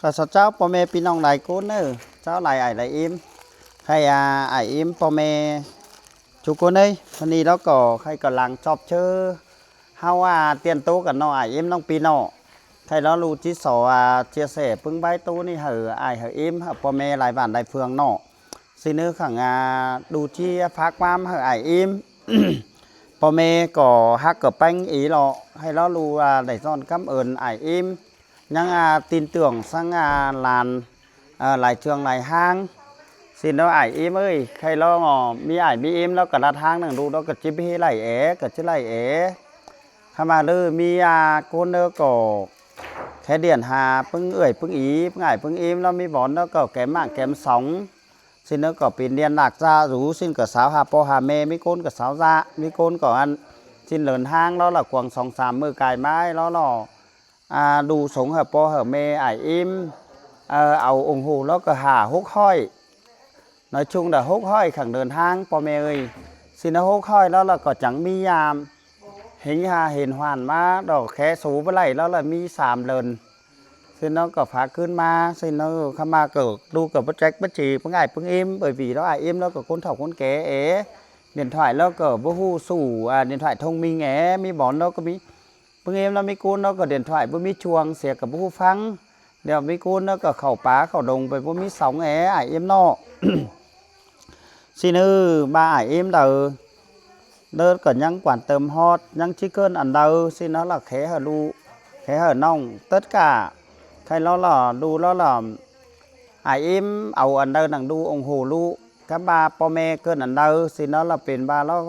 ປະຊາເຈົ້າ ພໍ່ແມ່ພີ່ນ້ອງຫຼາຍຄົນເດີ ເຈົ້າຫຼາຍອ້າຍຫຼາຍອີ່ມ ໃຫ້ອາ ອ້າຍອີ່ມ ພໍ່ແມ່ທຸກຄົນເອີຍ. ມື້ນີ້ເຮົາກໍໃຫ້ກຳລັງຊອບເຊີ ເຮົາອາ ຕຽມໂຕກັນເນາະ ອ້າຍອີ່ມ ນ້ອງປີເນາະ. ໃຫ້ເຮົາຮູ້ຈິດສໍອາ ເຊຍແຊປຶ້ງໄວ້ໂຕນີ້ ໃຫ້ອ້າຍໃຫ້ອີ່ມ ໃຫ້ພໍ່ແມ່ຫຼາຍບ້ານຫຼາຍເມືອງເນາະ. ຊິເນີຂັງອາ ດູທີ່ຝາກຄວາມໃຫ້ອ້າຍອີ່ມ ພໍ່ແມ່ກໍຮັກກໍແປ້ງອີຫຼໍ ໃຫ້ເຮົາຮູ້ວ່າໄດ້ຊ້ອນຄຳເອີ້ນອ້າຍອີ່ມ ຍັງອາ ຕີນເຕືອງສັງອາ ຫຼານ ເອີ ຫຼາຍເທື່ອງຫຼາຍທາງ. ຊິເນາະອ້າຍອີ່ມເອີຍ ໃຫ້ລອງ ມີອ້າຍມີອີ່ມ ລາວກໍລັດທາງໜັງດູ ລາວກໍຈິບເຮໄຫຼແອ ກໍຈະໄຫຼແອ ຄຳວ່າເລີມີອາ ຄົນເດີກໍແຄ່ດຽນຫາປຶ້ງເອື້ອຍປຶ້ງອີ ປຶ້ງອ້າຍປຶ້ງອີ່ມ ລາວມີບ່ອນ ລາວກໍແກມໝາກແກມສອງ. ຊິເນີກໍເປັນດຽນລາກຈາຢູ່ ຊິນກໍສາວຫາພໍ່ຫາແມ່ ມີຄົນກໍສາວຈະ ມີຄົນກໍອັນ ຊິນເດີນທາງ ລາວລະກວາງສອງສາມມື້ກາຍມາ ລາວລະ ອາ ດູສົງໃຫ້ພໍ່ໃຫ້ແມ່ອ້າຍອີ່ມ ເອີ ເອົາອົງໂຫລາວກໍຫ້າຫົກຮ້ອຍ ນ້ອຍຊຸງດະຫົກຮ້ອຍ ຂັງເດີນທາງ ພໍ່ແມ່ເອີຍ. ຊິນຫົກຮ້ອຍ ລາວລະກໍຈັ່ງມີຍາມ ເຫັນຫາເຫັນຫວານມາ ດອກແຄໂສບໍ່ໄຫຼ ລາວລະມີສາມເດີນ. ຊິນເນາະກໍພາຂຶ້ນມາ ຊິນເນາະຄຳມາກໍ ລູກກໍບໍ່ແຈັກບໍ່ຈີ ເພິ່ງອ້າຍເພິ່ງອີ່ມ ເອີຍຫວີເນາະ ອ້າຍອີ່ມເນາະ ກໍຄົນເຖົ້າຄົນແກ່ເອ ດຽນຖວາຍເນາະກໍບໍ່ຮູ້ສູ້ ອາ ດຽນຖວາຍທົ່ງມິງເອ ມີບ່ອນເນາະກໍມີ ເພິ່ງອີ່ມເນາະ ມີກູນເນາະ ກໍດຽນຖວາຍບໍ່ມີຊ່ວງ ເສຍກໍບໍ່ຮູ້ຟັງ ດຽວມີກູນເນາະ ກໍເຂົ້າປ່າເຂົ້າດົງໄປ ບໍ່ມີສອງແອ ອ້າຍອີ່ມເນາະ. ຊິເນີບາອ້າຍອີ່ມເດີ ເດີກໍຍັງກວານເຕີມຮອດ ຍັງຊິເກີນອັນເດີ ຊິເນາະລະແຄໃຫ້ລູກ ແຄໃຫ້ນ້ອງ ເຕີດກະ ໃຫ້ລາວລະ ດູລາວລະ ອ້າຍອີ່ມເອົາອັນເດີໜັງດູອົງໂຫລູກ ກະບາພໍ່ແມ່ເກີນອັນເດີ ຊິເນາະລະເປັນບາລາວ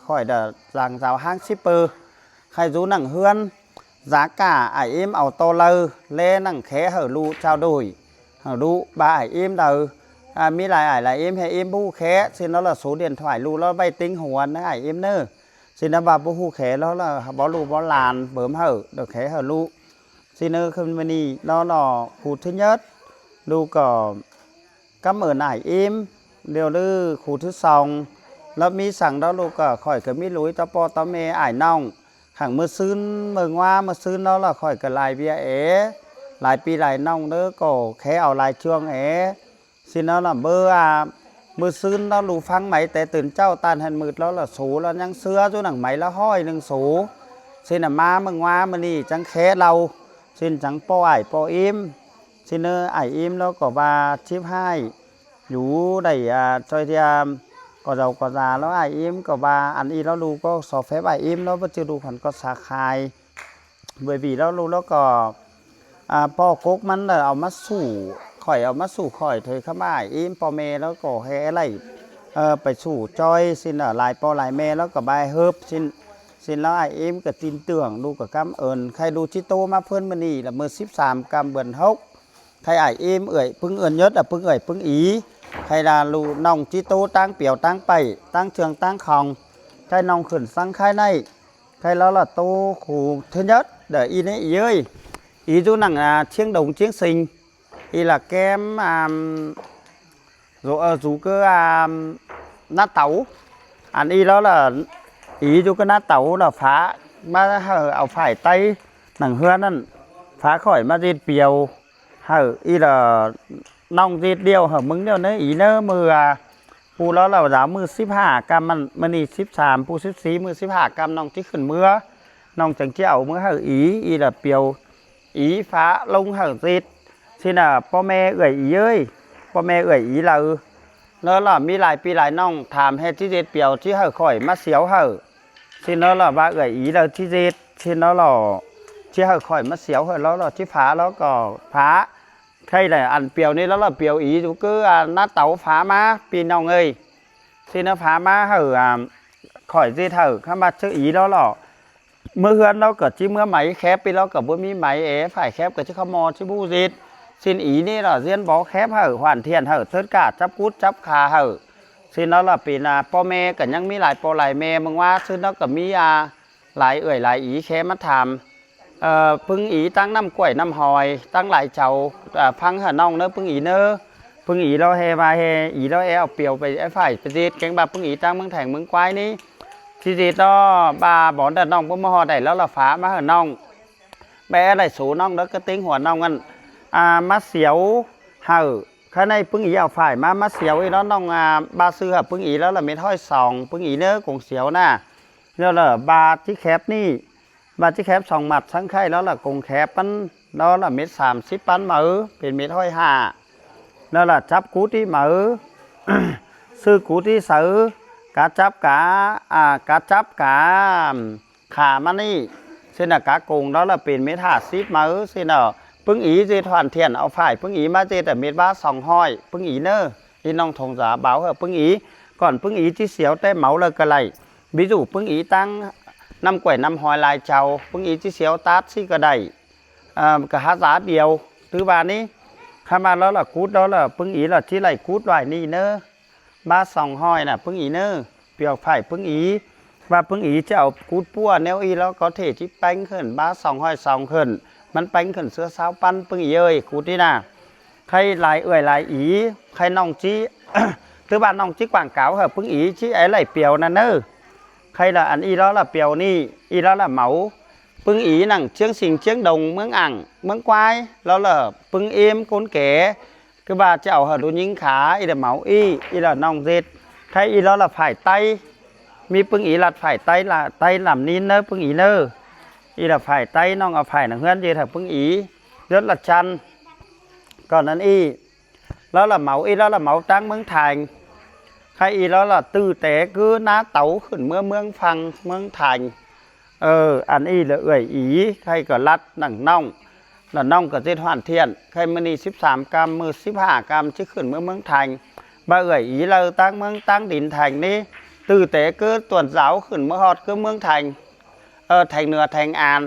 ຂ້ອຍດະ ຫຼັງສາວຫ້າງຊິເປີ ໃຫ້ຢູ່ໜັງເຮືອນ ຈາກກະອ້າຍອີ່ມເອົາໂຕເລີ ແລໜັງແຄໃຫ້ລູກເຈົ້າໂດຍ ໃຫ້ລູກບາອ້າຍອີ່ມເດີ ອາ ມີຫຼາຍອ້າຍຫຼາຍອີ່ມ ໃຫ້ອີ່ມບໍ່ຮູ້ແຄ ຊິນລະໂສດຽນຖວາຍລູກລະໄວ້ຕິງຫົວນະອ້າຍອີ່ມເນີ ຊິນບາບໍ່ຮູ້ແຄລະ ບໍ່ລູກບໍ່ຫຼານເບິ່ມໃຫ້ດອກແຄໃຫ້ລູກ ຊິເນີຄືນມື້ນີ້ລະ ຄູທີໜຶ່ງ ລູກກໍ ກຳເອີ້ນອ້າຍອີ່ມ ດຽວລືຄູທີສອງ ລະມີສັງດອກລູກກໍ ຂ້ອຍກໍມີລຸຍຕໍ່ພໍ່ຕໍ່ແມ່ອ້າຍນ້ອງ ຫາງມື້ຊືນເບິ່ງວ່າມື້ຊືນເນາະ ລະຂ້ອຍກໍຫຼາຍເວຍເອ ຫຼາຍປີຫຼາຍນ້ອງເດີ ກໍແຄ່ເອົາຫຼາຍເຊື່ອງເອ ຊິເນາະລະເບີອາ ມື້ຊືນເນາະ ລູກຟັງໄໝແຕ່ຕື່ນເຊົ້າ ຕານຫັນມືດລະ ລະໂສລະຍັງເຊື່ອຢູ່ໜັງໄໝລະຮ້ອຍໜຶ່ງໂສ ຊິນມາເບິ່ງວ່າມື້ນີ້ຈັ່ງແຄ່ເລົ່າ ຊິນຈັ່ງປໍອ້າຍປໍອີ່ມ ຊິເນີອ້າຍອີ່ມລະກໍວ່າຊິບຫ້າຍ ຢູ່ໄດ້ ອາ ຊ່ອຍເທື່ອ ກໍເຈົ້າກໍຈາ ແລ້ວອ້າຍອີ່ມກໍວ່າ ອັນອີ່ລະລູກກໍສອບແຟບອ້າຍອີ່ມລະ ບໍ່ຈື່ລູກຫັ້ນກໍສາຂາຍ ເບບີລະລູກລະກໍ ອາ ປໍກົກມັນລະເອົາມາສູ້ ຂ້ອຍເອົາມາສູ້ຂ້ອຍ ເທີຍຄຳວ່າອ້າຍອີ່ມ ພໍ່ແມ່ລະກໍແຮ່ໄລ່ ເອີ ໄປສູ້ຈ່ອຍ ຊິນລະຫຼາຍພໍ່ຫຼາຍແມ່ລະກໍບາຍເຮີບ ຊິນ ຊິນລະອ້າຍອີ່ມກໍຕີນເຕືອງ ລູກກໍກຳເອີ້ນ ໃຄ່ລູກຈິໂຕມາເພິ່ນມື້ນີ້ລະ ມື້ສິບສາມກຳເດືອນຫົກ ໃຄ່ອ້າຍອີ່ມເອື້ອຍປຶ້ງເອື້ອຍຍົດ ອາ ປຶ້ງເອື້ອຍປຶ້ງອີ ໃຄ່ລາລູກນ້ອງຈິໂຕຕາງປຽວຕາງໄປ ຕາງເຊື່ອງຕາງຂອງ ໃຄ່ນ້ອງຂຶ້ນສັງຂາຍໃນ ໃຄ່ລາລະໂຕຄູເທີນຍັດ ເດີອີ່ເນອີເອີຍ ອີຢູ່ໜັງ ອາ ຊຽງດົງຊຽງສິງ ອີລະແກ້ມ ອາ ໂລ ເອີ ຊູເກີ ອາ ນາເຕົາ ອັນອີລະລະ ອີຢູ່ກະນາເຕົາລະ ຝາກມາໃຫ້ເອົາຝ້າຍໄຕ້ໜັງເຮືອນນັ້ນ ຝາກຂ້ອຍມາເຮັດປຽວ ໃຫ້ອີລະນ້ອງເຮັດດຽວໃຫ້ມຶງດຽວເນີ ອີເນີ ມື້ ອາ ປູລະລະ ລາວມື້ສິບຫ້າກຳ ມັນ ມື້ນີ້ສິບສາມ ປູສິບສີ່ ມື້ສິບຫ້າກຳ ນ້ອງຊິຂຶ້ນເມືອ ນ້ອງຈັ່ງຊິເອົາເມືອໃຫ້ອີ ອີລະປຽວ ອີຝາລົງໃຫ້ເຮັດ ຊິນະ ພໍ່ແມ່ເອື້ອຍອີເອີຍ ພໍ່ແມ່ເອື້ອຍອີລາວ ລະລະມີຫຼາຍປີຫຼາຍນ້ອງຖາມແຮ່ຊິເຮັດປຽວ ຊິໃຫ້ຂ້ອຍມາສຽວໃຫ້ ຊິນະລະວ່າເອື້ອຍອີລາວຊິເຮັດ ຊິນະລະ ຊິໃຫ້ຂ້ອຍມາສຽວໃຫ້ລະລະ ຊິຝາລະກໍຝາ ໃຄ່ແຫຼະ ອັນປຽວນີ້ລະລະປຽວອີຢູ່ ຄືອັນນາເຕົາຝາມາ ພີ່ນ້ອງເອີຍ ຊິນະຝາມາໃຫ້ ອາ ຂ້ອຍຊິເຮັດໃຫ້ ຄຳວ່າຊື່ອີລະລະ ເມືອເຮືອນລາວກໍຊິເມືອໄໝແຄບ ປີລາວກໍບໍ່ມີໄໝແອ ຝ້າຍແຄບກໍຊິເຂົ້າໝໍ້ຊິບໍ່ເຮັດ ຊິນອີນີ້ລະ ຊິນບໍ່ແຄບໃຫ້ ຫວານທຽນໃຫ້ ເທີດກາຈັບກຸດຈັບຂາໃຫ້ ຊິນລະລະ ປີນາ ພໍ່ແມ່ກໍຍັງມີຫຼາຍພໍ່ຫຼາຍແມ່ ເມືອງວ່າ ຊິນລະກໍມີ ອາ ຫຼາຍເອື້ອຍຫຼາຍອີແຄມາຖາມ ເອີ ປຶ້ງອີຕັ້ງນ້ຳກ້ວຍນ້ຳຫອຍ ຕັ້ງຫຼາຍເຈົ້າ ເອີ ຟັງຫານ້ອງເນີ ປຶ້ງອີເນີ ປຶ້ງອີລາວແຮ່ວ່າແຮ່ ອີລາວແຮ່ເອົາປຽວໄປ ເອົາຝ້າຍໄປເຮັດ ແກງບາປຶ້ງອີຕັ້ງເມືອງແຖງເມືອງຄວາຍນີ້ ຊິເຮັດເນາະ ບາບອນດານ້ອງບໍ່ມາຮອດໃດ ລາວລະຝາກມາໃຫ້ນ້ອງ ແບໄດ້ໂສນ້ອງເດີ ກະຕິງຫົວນ້ອງນັ້ນ ອ່າ ມາສຽວໃຫ້ ຄະໃນປຶ້ງອີເອົາຝ້າຍມາ ມາສຽວອີກເນາະ ນ້ອງ ອ່າ ບາດຊື້ໃຫ້ປຶ້ງອີແລ້ວລະເມັດຮ້ອຍສອງ ປຶ້ງອີເນີ ກົງສຽວນະ ແລ້ວລະບາດຈິແຄບນີ້ ບາດຈິແຄບສອງມັດ ສັງໄຄແລ້ວລະກົງແຄບມັນ ແລ້ວລະເມັດສາມສິບ ປັນເໝີ ເປັນເມັດຮ້ອຍຫ້າ ແລ້ວລະຈັບກຸດອີກເໝີ ຊື້ກຸດອີກເສີ ກາຈັບກາ ອ່າ ກາຈັບກາ ຂາມານີ້ ເຊັ່ນນະ ກາກົງແລ້ວລະເປັນເມັດຫ້າສິບເໝີ ເຊັ່ນນະ ປຶ້ງອີເຈັດຫວານທຽນ ເອົາຝ້າຍປຶ້ງອີມາເຈັດ ແຕ່ເມັດບາດສອງຮ້ອຍ ປຶ້ງອີເນີ ອີນ້ອງຖົງສາບາວເຮີ ປຶ້ງອີ ກ່ອນປຶ້ງອີຈິສຽວແຕ່ເໝົາເລີຍກະໄດ້ ບິຢູ່ປຶ້ງອີຕັ້ງນ້ຳກ້ວຍນ້ຳຫອຍຫຼາຍເຈົ້າ ປຶ້ງອີຈິສຽວຕັດຊິກະໄດ້ ເອີ ກະຫາສາດຽວ ຖືວ່ານີ້ ຄະມາແລ້ວລະກຸດແລ້ວລະປຶ້ງອີລະຈິໄລ່ກຸດໄວ້ນີ້ເນີ ບາດສອງຮ້ອຍນະປຶ້ງອີເນີ ປຽວຝ້າຍປຶ້ງອີ ວ່າປຶ້ງອີຈະເອົາກຸດປົວແນວອີແລ້ວກໍເທຈິແປ້ງຂຶ້ນ ບາດສອງຮ້ອຍສອງຂຶ້ນ ມັນແປ້ງຂຶ້ນເສືອຊາວປັນປຶ້ງອີເອີຍ ກຸດນີ້ນະ ໃຄຫຼາຍເອື້ອຍຫຼາຍອີ ໃຄນ້ອງຈິ ຖືວ່ານ້ອງຈິກວາງກາວເຮີ ປຶ້ງອີຈິໄອ້ໄລ່ປຽວນັ້ນເນີ ໃຄລະອັນອີລະລະປຽວນີ້ ອີລະລະເໝົາ ປຶ້ງອີໜັງຈຽງສິງຈຽງດົງ ເມືອງອ່າງ ເມືອງກວາຍ ແລ້ວລະປຶ້ງເອມ ກົນແກ ຄືວ່າຈະເອົາໃຫ້ດູຍິງຂາ ອີລະເໝົາອີ ອີລະນ້ອງເຈັດ ໃຄອີລະລະຝ້າຍໄຕ້ ມີປຶ້ງອີລັດຝ້າຍໄຕ້ລະ ໄຕ້ລຳນິນເນີ ປຶ້ງອີເນີ ອີລະຝ້າຍໄຕ້ ນ້ອງເອົາຝ້າຍໜັງເຮືອນເຈັດໃຫ້ປຶ້ງອີ ເດືອນລະຈັນ ກ່ອນນັ້ນອີ ແລ້ວລະເໝົາ ອີລະລະເໝົາຕັ້ງເມືອງໄທ ໃຄອີລະລະຕື້ແຕຄືນາເຕົາຂຶ້ນເມືອເມືອງຝັ່ງເມືອງໄທ ເອີ ອັນອີລະເອື້ອຍອີ ໃຄກໍລັດໜັງນ້ອງ ລະນ້ອງກໍເຈັດຫວານທຽນ ໃຄມື້ນີ້ສິບສາມກຳ ມື້ສິບຫ້າກຳ ຊິຂຶ້ນເມືອເມືອງໄທ ບາເອື້ອຍອີລະຕັ້ງເມືອງຕັ້ງດິນໄທນີ້ ຕື້ແຕເກີດຕວນເສົາຂຶ້ນເມືອຮອດຄືເມືອງໄທ ເອີ ໄທເໜືອໄທອານ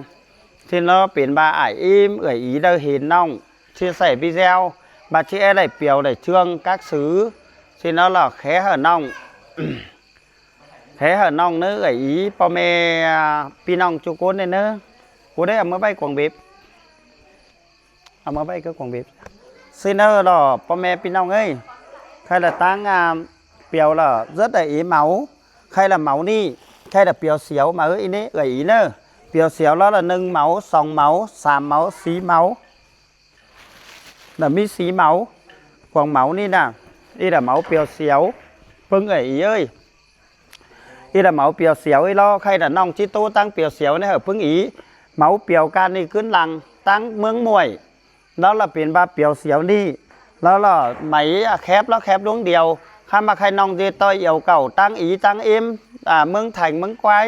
ຊິເນາະ ເປັນບາອ້າຍອີມ ເອື້ອຍອີລະເຫັນນ້ອງ ຊິໃສ່ບີແຊວ ບາດຊິແອໄດ້ປຽວໄດ້ເຈື່ອງກັກສື ຊິເນາະ ລະແຄໃຫ້ນ້ອງ ແຄໃຫ້ນ້ອງເນີ ເອື້ອຍອີ ພໍ່ແມ່ພີ່ນ້ອງຈຸຄົນເນີ ກູໄດ້ເອົາມາໄວ້ກວາງເບັບ ເອົາມາໄວ້ກະກວາງເບັບ ຊິເນີ ລະພໍ່ແມ່ພີ່ນ້ອງເອີຍ ໃຄລະຕັ້ງ ອ່າ ປຽວລະເຈີດໄດ້ອີເໝົາ ໃຄລະເໝົານີ້ ໃຄລະປຽວສຽວມາເອີຍ ອີນີ້ເອື້ອຍອີເນີ ປຽວສຽວລະລະໜຶ່ງເໝົາ ສອງເໝົາ ສາມເໝົາ ສີ່ເໝົາ ລະມີສີ່ເໝົາ ກວາງເໝົານີ້ນະ ອີລະເໝົາປຽວສຽວ ເບິ່ງເອື້ອຍອີເອີຍ ອີລະເໝົາປຽວສຽວອີລະ ໃຄລະນ້ອງຈິໂຕຕັ້ງປຽວສຽວໃນເຮີປຶ້ງອີ ເໝົາປຽວການນີ້ຂຶ້ນຫຼັງ ຕັ້ງເມືອງມ້ວຍ ລະລະເປັນບາປຽວສຽວນີ້ ລະລະໄໝແຄບລະແຄບດວງດຽວ ຄຳວ່າໃຄນ້ອງເຈດຕໍ່ອຽວເກົ່າ ຕັ້ງອີຕັ້ງເອັມ ອ່າ ເມືອງແທງເມືອງຄວາຍ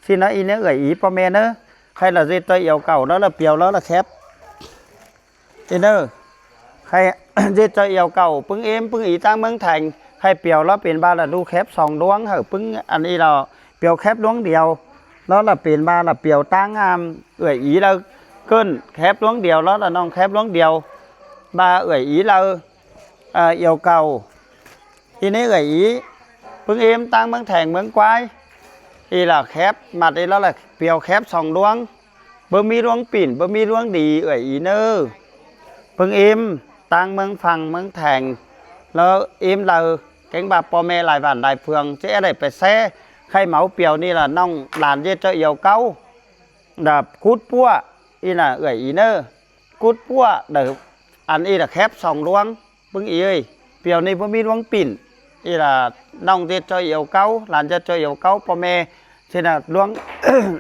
ຊີ້ນະ ອີເນ ເອື້ອຍອີ ພໍ່ແມ່ເນີ ໃຄລະເຈດຕໍ່ອຽວເກົ່າ ລະລະປຽວ ລະລະແຄບ ອີເນີ ໃຄເຈດຈອຍອຽວເກົ່າ ປຶ້ງເອັມ ປຶ້ງອີ ຕາງເມືອງແທງ ໃຄປຽວລະເປັນບາລະດູແຄບສອງດວງ ເຮີປຶ້ງອັນອີລະປຽວແຄບດວງດຽວ ລະລະເປັນບາລະປຽວຕາງອາມ ເອື້ອຍອີລະເກີ້ນແຄບດວງດຽວ ລະລະນ້ອງແຄບດວງດຽວ ບາເອື້ອຍອີລະ ເອີ ອຽວເກົ່າ ອີເນ ເອື້ອຍອີ ປຶ້ງເອັມ ຕາງເມືອງແທງເມືອງຄວາຍ ອີລະແຄບ ມາດອີລະລະປຽວແຄບສອງດວງ ບໍ່ມີດວງປິ່ນ ບໍ່ມີດວງດີ ເອື້ອຍອີເນີ ເພິ່ງເອັມ ຕາງເມືອງຝັ່ງເມືອງແທງ ລະເອັມລະ ແກງບາບພໍ່ແມ່ຫຼາຍບ້ານຫຼາຍເມືອງ ຈະໄດ້ໄປແຊ ໃຄເໝົາປຽວນີ້ລະ ນ້ອງຫຼານເຈດຈອຍອຽວເກົ່າ ດາບກຸດປົວ ອີນະ ເອື້ອຍອີເນີ ກຸດປົວ ດາ ອັນອີລະແຄບສອງດວງ ປຶ້ງອີເອີຍ ປຽວນີ້ບໍ່ມີດວງປິ່ນ ອີລະນ້ອງເຈດຈອຍອຽວເກົ່າ ຫຼານເຈດຈອຍອຽວເກົ່າ ພໍ່ແມ່ ຊີ້ນະ ດວງ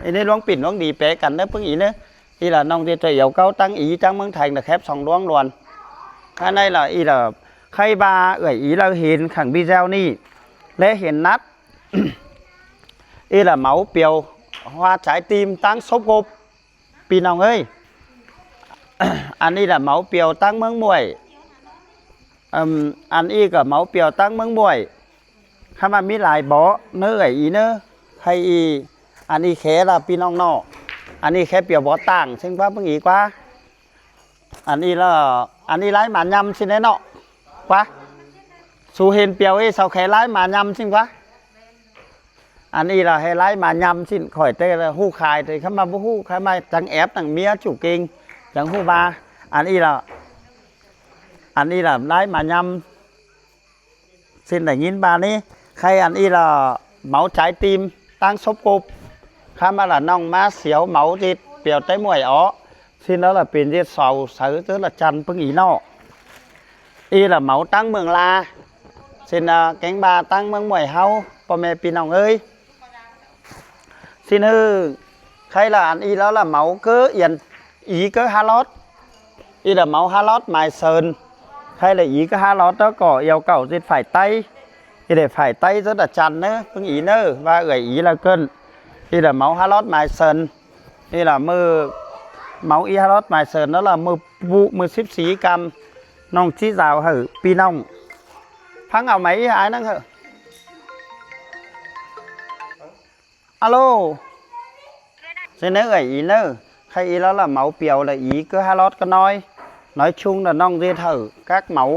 ອີນີ້ດວງປິ່ນດວງດີແປກັນເດີ ປຶ້ງອີເນີ ອີລະນ້ອງເຈດຈອຍອຽວເກົ່າ ຕາງອີ ຕາງເມືອງແທງນະ ແຄບສອງດວງລວນ ອັນໃດລະ ອີລະ ໃຄບາເອື້ອຍອີລະເຫັນຂັງບີແຊວນີ້ ແລະເຫັນນັດ ອີລະເໝົາປຽວ ຫົວໃຈຕີມ ຕາງສົບກົບ ພີ່ນ້ອງເອີຍ ອັນນີ້ລະເໝົາປຽວຕາງເມືອງມ້ວຍ ເອີ່ມ ອັນອີກະເໝົາປຽວຕາງເມືອງມ້ວຍ ຄຳວ່າມີຫຼາຍເບາະເນີ ເອື້ອຍອີເນີ ໃຄອີ ອັນອີແຄລະ ພີ່ນ້ອງເນາະ ອັນນີ້ແຄປຽວເບາະຕ່າງ ເຊິ່ງວ່າເບິ່ງອີກວ່າ ອັນອີລະ ອັນອີລາຍໝາຍາມຊີ້ນແຫຼະເນາະ ກວ່າ ສູເຫັນປຽວເອ ສາວແຄລາຍໝາຍາມຊີ້ນກວ່າ ອັນອີລະໃຫ້ລາຍມາຍຳຊິ້ນ ຂ້ອຍແຕ່ຮູ້ຂາຍ ແຕ່ຄຳວ່າບໍ່ຮູ້ ຄຳວ່າຈັ່ງແອບໜັງເມຍຈຸເກັ່ງ ຈັ່ງຮູ້ວ່າ ອັນອີລະ ອັນອີລະລາຍມາຍຳຊິ້ນ ໄດ້ຍິນບາດນີ້ ໃຄອັນອີລະເໝົາຈາຍຕີມ ຕັ້ງສົບກົບ ຄຳວ່າລະນ້ອງມາສຽວເໝົາຕິດ ປຽວໄຕ້ມວຍເອາະ ຊີ້ນລະລະເປັນເຈັດເສົາເສົາເຈີລະຈັນປຶ້ງອີເນາະ. ອີລະເໝົາຕັ້ງເມືອງລາ ຊີ້ນລະແກງບາຕັ້ງເມືອງມວຍເຮົາ ພໍ່ແມ່ພີ່ນ້ອງເອີຍ. ຊີ້ນເຮີ ໃຄລະອັນອີລະລະເໝົາເກີອຽນ ອີເກີຮາລອດ ອີລະເໝົາຮາລອດໝາຍເຊີນ. ໃຄລະອີເກີຮາລອດ ແລ້ວກໍອຽວເກົ່າເຈັດຝາຍໃຕ້ ອີລະຝາຍໃຕ້ເຈີລະຈັນເນີ ປຶ້ງອີເນີ ວ່າເອື້ອຍອີລະເກີນ ອີລະເໝົາຮາລອດໝາຍເຊີນ. ນີ້ລະມື້ເມົາອີຮາລອດໝາຍເຊີນແລ້ວລະ ມື້ປຸມື້ສິບສີ່ກຳ ນ້ອງຈີ້ລາວໃຫ້ພີ່ນ້ອງ ຟັງເອົາໄໝອີອ້າຍນັ່ງເຮີ. ອາໂລ ເຊເນີເອື້ອຍອີເນີ ໃຄອີລະລະເມົາປຽວລະອີເກີຮາລອດກະນ້ອຍ ນ້ອຍຊຸງລະນ້ອງເຈດເຮີ ກັກເມົາ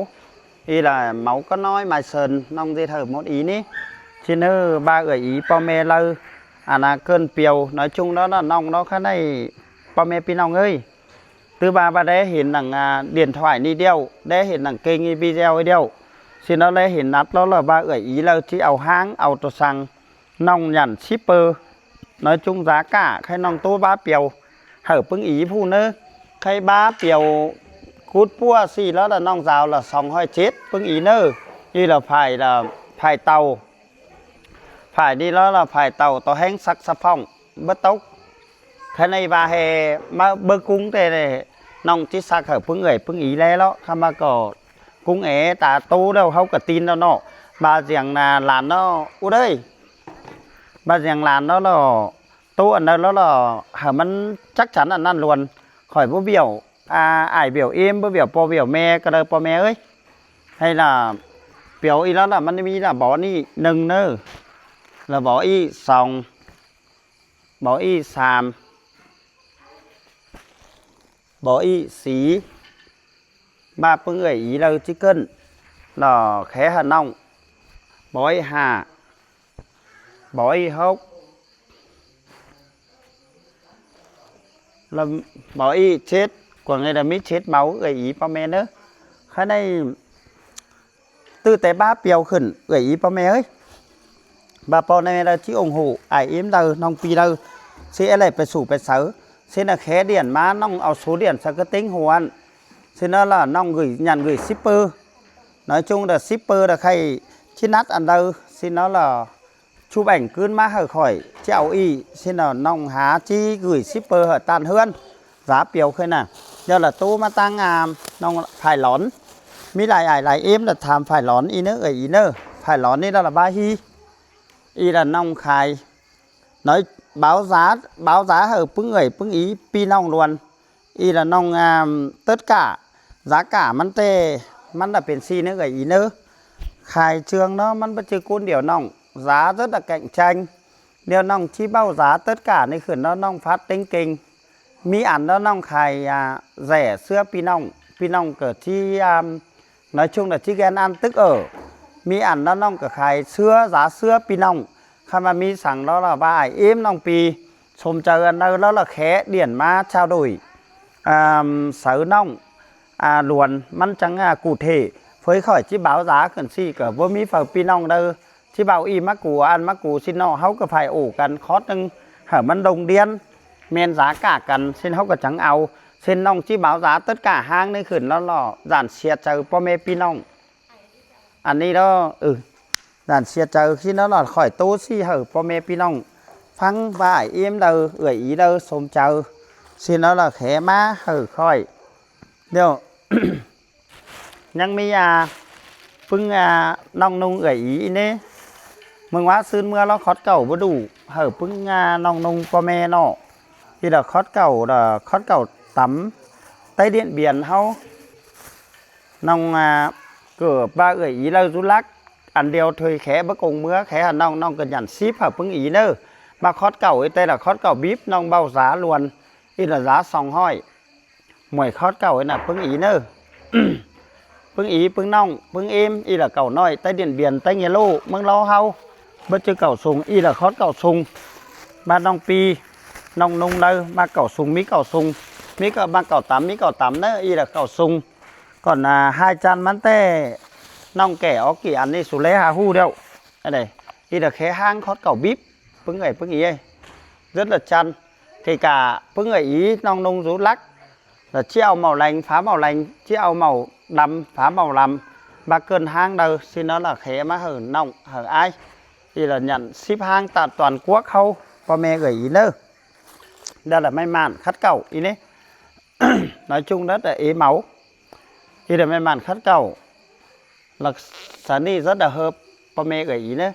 ອີລະເມົາກະນ້ອຍໝາຍເຊີນ ນ້ອງເຈດເຮີໝົດອີນີ້. ຊິເນີບາເອື້ອຍອີພໍ່ແມ່ລາວ ອານາເກີນປຽວ ນ້ອຍຊຸງລະນ້ອງເນາະ ຄະໃນ ພໍ່ແມ່ພີ່ນ້ອງເອີຍ. ຕື້ບາບາແດ່ເຫັນໜັງ ອາ ດຽນຖວາຍນີ້ດຽວ ແດ່ເຫັນໜັງເກັ່ງອີບີແຈວດຽວ ຊິເນາະແລເຫັນນັດລະລະບາເອື້ອຍອີລາວ ຊິເອົາຫ້າງເອົາໂຕສັງ ນ້ອງຢັນຊິເປີ ນ້ອຍຈຸງຈາກາ ໃຄນ້ອງໂຕບາປຽວ ເຮີປຶ້ງອີຜູ້ເນີ ໃຄບາປຽວກຸດປົວສີ່ລະລະນ້ອງສາວລະສອງຮ້ອຍເຈັດ ປຶ້ງອີເນີ ອີລະພາຍລະພາຍເຕົາ ພາຍນີ້ລະລະພາຍເຕົາ ໂຕແຮງສັກສະພອງ ບໍ່ຕົກ ຄະໃນວ່າແຮ່ມາເບິ່ງກຸງແຕ່ນ້ອງຈິສັກເຮີປຶ້ງເອື້ອຍປຶ້ງອີແລເນາະ ຄຳວ່າກໍກຸງແອຕາໂຕແລ້ວເຮົາກໍຕີນແລ້ວເນາະ ບາດສຽງນາຫຼານເນາະ ອຸເດີຍ ບາດສຽງຫຼານເນາະ ລະໂຕອັນໃດລະລະໃຫ້ມັນຈັກສັນອັນນັ້ນລວນ ຂ້ອຍບໍ່ບ້ຽວ ອາ ອ້າຍບ້ຽວເອມ ບໍ່ບ້ຽວພໍ່ບ້ຽວແມ່ກໍເລີຍ ພໍ່ແມ່ເອີຍ ໃຫ້ລະປຽວອີລະລະ ມັນມີລະບໍ່ນີ້ໜຶ່ງເນີ ລະບໍ່ອີສອງ ບໍ່ອີສາມ ບໍ່ອີສີ່ ບາປຶ້ງເອື້ອຍອີລາວຈິເກີນ ລະແຄຫານ້ອງ ບໍ່ອີຫ້າ ບໍ່ອີຫົກ ລະບໍ່ອີເຈັດ ກວາງໃນລະມີເຈັດເມົາເອື້ອຍອີພໍ່ແມ່ເນີ ຄະໃນ ຕື້ແຕ່ບາປຽວຂຶ້ນ ເອື້ອຍອີພໍ່ແມ່ເອີຍ ບາພໍ່ແມ່ລາວຈິອົງໂຫ ອ້າຍເອມລາວ ນ້ອງປີລາວ ຊິແອໄລໄປສູ່ໄປເສີ ຊິນະແຄດຽນມາ ນ້ອງເອົາໂຊດຽນໃສ່ກະຕິງຫົວ ຊິນະລະນ້ອງເອີຍ ຍັນເອີຍຊິເປີ ນ້ອຍຈຸງດະຊິເປີດະ ໃຄຊິນັດອັນໃດ ຊິນະລະ ຊູແບ່ງຄືນມາໃຫ້ຂ້ອຍ ຊິເອົາອີ ຊິນະນ້ອງຫາຈີເອີຍຊິເປີໃຫ້ຕານເຮືອນ ລາປຽວເຄີຍນະ ດຽວລະໂຕມາຕັ້ງອາ ນ້ອງພາຍຫຼອນ ມີຫຼາຍອ້າຍຫຼາຍເອມລະຖາມພາຍຫຼອນ ອີເນີເອີຍອີເນີ ພາຍຫຼອນນີ້ລະລະບາຮີ ອີລະນ້ອງຄາຍ ນ້ອຍບ່າວສາ ບ່າວສາເຮີປຶ້ງເອື້ອຍປຶ້ງອີ ພີ່ນ້ອງລວນ ອີລະນ້ອງ ອາ ເຕີດກາ ສາກາມັນແຕ່ ມັນລະເປັນສີ່ເນີເອື້ອຍອີເນີ ຄາຍເຊື່ອງເນາະ ມັນບໍ່ຈື່ກຸນດຽວນ້ອງ ສາເຕີດກະແກ່ງແຈງ ດຽວນ້ອງທີ່ເບົາສາເຕີດການີ້ຂຶ້ນເນາະ ນ້ອງຟັດເຕັງເກັ່ງ ມີອັນເນາະ ນ້ອງຄາຍ ອາ ແສເຊື່ອພີ່ນ້ອງ ພີ່ນ້ອງເກີດທີ່ ອາ ໃນຊ່ວງໃດທີ່ແກນອັນຕຶກເອີ ມີອັນເນາະ ນ້ອງກະຄາຍເຊື່ອສາເຊື່ອພີ່ນ້ອງ ຄັນວ່າມີສັງເນາະ ລະວ່າອ້າຍເອມ ນ້ອງປີ ສົມໃຈອັນໃດລະລະແຄດຽນມາຊາວໂດຍ ອາ ເສີນ້ອງ ອາ ຫຼວນ ມັນຈັ່ງ ອາ ກູເທ ເຜີຍຂ້ອຍຈິບ່າວສາຂຶ້ນຊີ້ ກະບໍ່ມີເຝີພີ່ນ້ອງເດີ ຈິບ່າວອີມາກູອັນມາກູຊິເນາະ ເຮົາກະພາຍໂອກັນຄອດໜຶ່ງ ໃຫ້ມັນດົງດຽນ ແມ່ນສາກາກັນ ຊິນເຮົາກະຈັ່ງເອົາ ຊິນນ້ອງຈິບ່າວສາເຕີດກາຫ້າງນີ້ຂຶ້ນລະລະ ຢ້ານເສຍໃຈພໍ່ແມ່ພີ່ນ້ອງ ອັນນີ້ເດີ ເອີ ຢ້ານເສຍໃຈ ຊິນລະລະ ຂ້ອຍໂຕຊີ້ໃຫ້ພໍ່ແມ່ພີ່ນ້ອງຟັງວ່າ ເອັມເດີ ເອື້ອຍອີເດີ ສົມໃຈ ຊິນລະລະ ແຂມາໃຫ້ຂ້ອຍ ດຽວ ຍັງມີ ອາ ປຶ້ງ ອາ ນ້ອງນຸ່ງເອື້ອຍອີອີເນ ເມືອງວ່າຊືນເມືອລາວຄອດເກົ່າບໍ່ດູ ໃຫ້ປຶ້ງ ອາ ນ້ອງນຸ່ງພໍ່ແມ່ເນາະ ອີລະຄອດເກົ່າ ລະຄອດເກົ່າຕຳ ໃຕ້ດຽນບຽນເຮົາ ນ້ອງ ອາ ເກີບວ່າເອື້ອຍອີລາວຈຸລັກ ອັນດຽວເທີຍແຂບະກົງເມືອ ແຂຫານ້ອງ ນ້ອງກະຫຍັນຊີບຫາປຶ້ງອີເນີ ມາຄອດເກົ່າ ແຕ່ລະຄອດເກົ່າບີບ ນ້ອງເບົາສາລວນ ອີລະສາສອງຮ້ອຍ ໝວຍຄອດເກົ່ານະ ປຶ້ງອີເນີ ປຶ້ງອີ ປຶ້ງນ້ອງ ປຶ້ງເອມ ອີລະເກົ່ານ້ອຍ ໃຕ້ດຽນບຽນ ໃຕ້ເງໂລ ເມືອງລາວເຮົາ ເບິດຈື່ເກົ່າຊຸງ ອີລະຄອດເກົ່າຊຸງ ມານ້ອງປີ ນ້ອງນຸ່ງເລີ ມາເກົ່າຊຸງ ມີເກົ່າຊຸງ ມີກະມາເກົ່າຕຳ ມີເກົ່າຕຳເນີ ອີລະເກົ່າຊຸງ ກ່ອນນະ ຫາຍຈັນມັນແຕ່ ນ້ອງແກ່ອອກກີ່ອັນນີ້ ສຸແລຫາຮູ້ແລ້ວ ອັນໃດ ອີລະແຂຫ້າງຄອດເກົ່າບີບ ປຶ້ງເອີຍ ປຶ້ງອີເອີຍ ເລີດລະຈັນ ເກກາ ປຶ້ງເອີຍອີ ນ້ອງນຸ່ງສຸລັກ ລະຊິເອົາເໝົາແລງ ຝາເໝົາແລງ ຊິເອົາເໝົາດຳ ຝາເໝົາດຳ ບາເກີນຫ້າງເດີ ຊິເນາະ ລະແຂມາໃຫ້ນ້ອງໃຫ້ອ້າຍ ອີລະຍັນສິບຫ້າງຕາດຕອນກວກເຮົາ ພໍ່ແມ່ເອີຍອີເດີ ດາລະໄມ້ໝານຂັດເກົ່າອີນີ້ ນ້ອຍຈຸງເດີ ເອເໝົາ ອີລະໄມ້ໝານຂັດເກົ່າ ລັກສະນີຈະດະເຮີບ ພໍ່ແມ່ເອີຍອີເດີ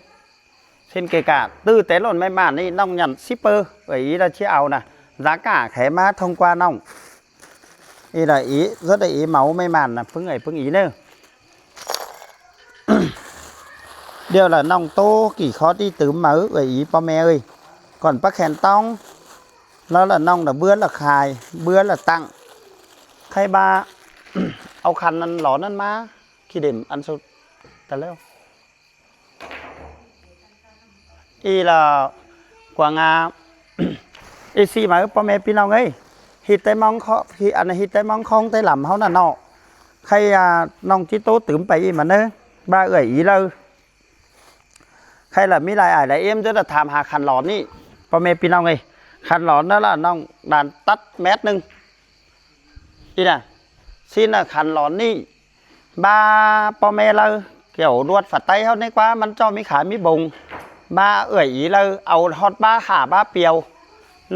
ເຊັ່ນເກກາ ຕື້ແຕ່ຫຼອນໄມ້ໝານນີ້ ນ້ອງຍັນຊິເປີ ເອີຍອີລະຊິເອົານະ ລາກາແຂມາທ່ອງກວ່ານ້ອງ ອີລະອີ ຈະໄດ້ເອເໝົາໄມ້ໝານນະ ປຶ້ງເອີຍປຶ້ງອີເດີ ດຽວລະນ້ອງໂຕ ກີ່ຄອດອີຕື່ມມາເອີຍອີ ພໍ່ແມ່ເອີຍ ກ່ອນປາແຂນຕ້ອງ ແລ້ວລະນ້ອງລະເບືອລະຂາຍ ເບືອລະຕັ້ງ ໃຜບາ ເອົາຄັນນັ້ນຫຼອນນັ້ນມາ ຂີ້ເດັມອັນສຸດຕະແລ້ວ ອີລະກວາງາ ເອຊີມາ ພໍ່ແມ່ພີ່ນ້ອງເອີຍ ຮີດແຕ່ມອງເຄາະ ຮີດອັນ ຮີດແຕ່ມອງຄອງແຕ່ລຳເຮົານະເນາະ ໃຄ ອາ ນ້ອງຈິໂຕຕື່ມໄປອີກມາເນີ ບາເອີຍອີເລີ ໃຄລະມີຫຼາຍອ້າຍຫຼາຍເອັມ ຈະໄດ້ຖາມຫາຄັນຫຼອນນີ້ ພໍ່ແມ່ພີ່ນ້ອງເອີຍ ຄັນຫຼອນນັ້ນລະນ້ອງດານຕັດແມັດໜຶ່ງ ອີນະ ຊີ້ນະ ຄັນຫຼອນນີ້ ບາພໍ່ແມ່ລາວ ແຖວລວດຝາໃຕ້ເຮົານີ້ກວ່າ ມັນເຈົ້າມີຂາຍມີບົງ ບາເອື້ອຍອີລາວ ເອົາຮອດບາຫ້າບາປຽວ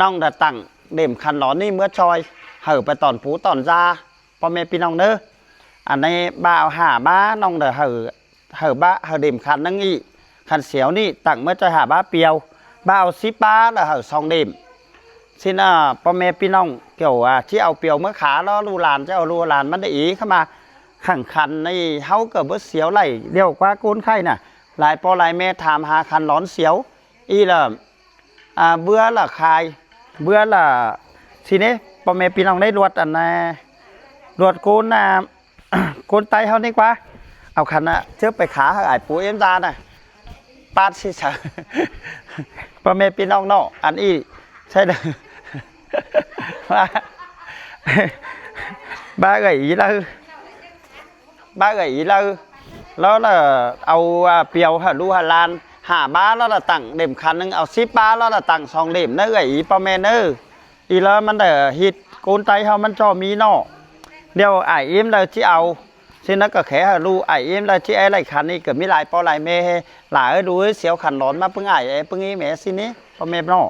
ນ້ອງດາຕັ້ງເຫຼັ້ມຄັນຫຼອນນີ້ເມືອຊ່ອຍ ໃຫ້ໄປຕອນປູຕອນຢາ ພໍ່ແມ່ພີ່ນ້ອງເດີ ອັນນີ້ບາເອົາຫ້າບາ ນ້ອງດາໃຫ້ ໃຫ້ບາ ໃຫ້ເຫຼັ້ມຄັນໜຶ່ງອີກ ຄັນສຽວນີ້ຕັ້ງເມືອຈ່ອຍຫ້າບາປຽວ ບາເອົາສິບບາ ແລ້ວໃຫ້ສອງເຫຼັ້ມ ຊິນະ ພໍ່ແມ່ພີ່ນ້ອງ ກ່ຽວວ່າຊິເອົາປຽວເມືອຂາເນາະ ລູກຫຼານຈະເອົາລູກຫຼານມັນໄດ້ອີກ ຄຳວ່າຂັງຄັນນີ້ ເຮົາກໍບໍ່ສຽວໄຫຼ ດຽວກວ່າໂກນໄຂ້ນະ ຫຼາຍພໍ່ຫຼາຍແມ່ຖາມຫາຄັນຫຼອນສຽວ ອີລະ ອ່າ ເບືອລະຂາຍ ເບືອລະ ຊິເນ ພໍ່ແມ່ພີ່ນ້ອງໄດ້ລວດອັນນະ ລວດໂກນນະ ຄົນໃຕ້ເຮົານີ້ກວ່າ ເອົາຄັນນະ ເຈີໄປຂາໃຫ້ອ້າຍປູເອັມດານະ ປາດຊິສະ ພໍ່ແມ່ພີ່ນ້ອງເນາະ ອັນອີ່ ໃຊ່ເດີ ບາເອື້ອຍອີລາວ ບາເອື້ອຍອີລາວ ລາວລະເອົາ ອາ ປຽວໃຫ້ລູກໃຫ້ຫຼານຫ້າບາ ລາວລະຕັ້ງເຫຼັ້ມຄັນໜຶ່ງ ເອົາສິບບາ ລາວລະຕັ້ງສອງເຫຼັ້ມເດີ ເອື້ອຍອີ ພໍ່ແມ່ເດີ. ອີລາວມັນໄດ້ເຮັດ ຄົນໃຕ້ເຮົາມັນເຈາະມີເນາະ ດຽວອ້າຍເອັມລາວຊິເອົາ ຊິນະ ກໍແຄ່ໃຫ້ລູກອ້າຍເອັມລາວຊິໄອ້ໄລ່ຄັນນີ້ ກໍມີຫຼາຍພໍ່ຫຼາຍແມ່ ຫຼາຍເອີຍ ລູກເອີຍ ສຽວຄັນຫຼອນມາປຶ້ງອ້າຍ ເອີ ປຶ້ງອີ່ແມ່ຊິນີ້ ພໍ່ແມ່ເນາະ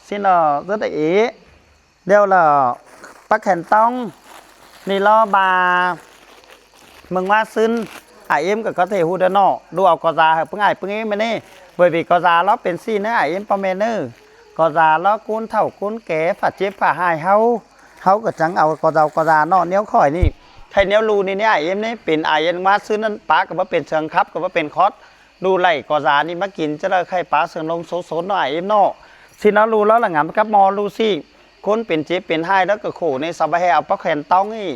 ຊິນະ ຈະໄດ້ເອ ດຽວລະປາແຂນຕ້ອງ ນີ້ລະບາ ເມືອງວ່າຊືນ ອ້າຍເອັມກໍກະເທຮູ້ເດີເນາະ ດູເອົາກໍຢາໃຫ້ປຶ້ງອ້າຍປຶ້ງເອມານີ້ ເວີຍເວກໍຢາລາວເປັນຊີ້ເນີ ອ້າຍເອັມ ພໍ່ແມ່ເນີ ກໍຢາລາວໂກນເຖົ້າໂກນແກ່ ຝາເຈັບຝາຫາຍເຮົາ ເຮົາກໍຈັ່ງເອົາກໍເຈົ້າກໍຢາເນາະ ແນວຂ້ອຍນີ້ ໃຜແນວລູນີ້ ອ້າຍເອັມນີ້ ເປັນອາເອັນວ່າຊືນນັ້ນ ປາກໍບໍ່ເປັນເຊີງ ຄັບກໍບໍ່ເປັນຄອດ ດູໄຫຼກໍຢານີ້ມາກິນ ຈະໄດ້ໄຂ້ປາເຊີງລົງໂສນເນາະ ອ້າຍເອັມເນາະ ຊິນະ ລູລາວລະງາມກັບໝໍລູຊີ້ ຄົນເປັນເຈັບເປັນຫາຍ ລາວກໍໂຂໃນສະບາແຮ ເອົາປາແຂນຕ້ອງນີ້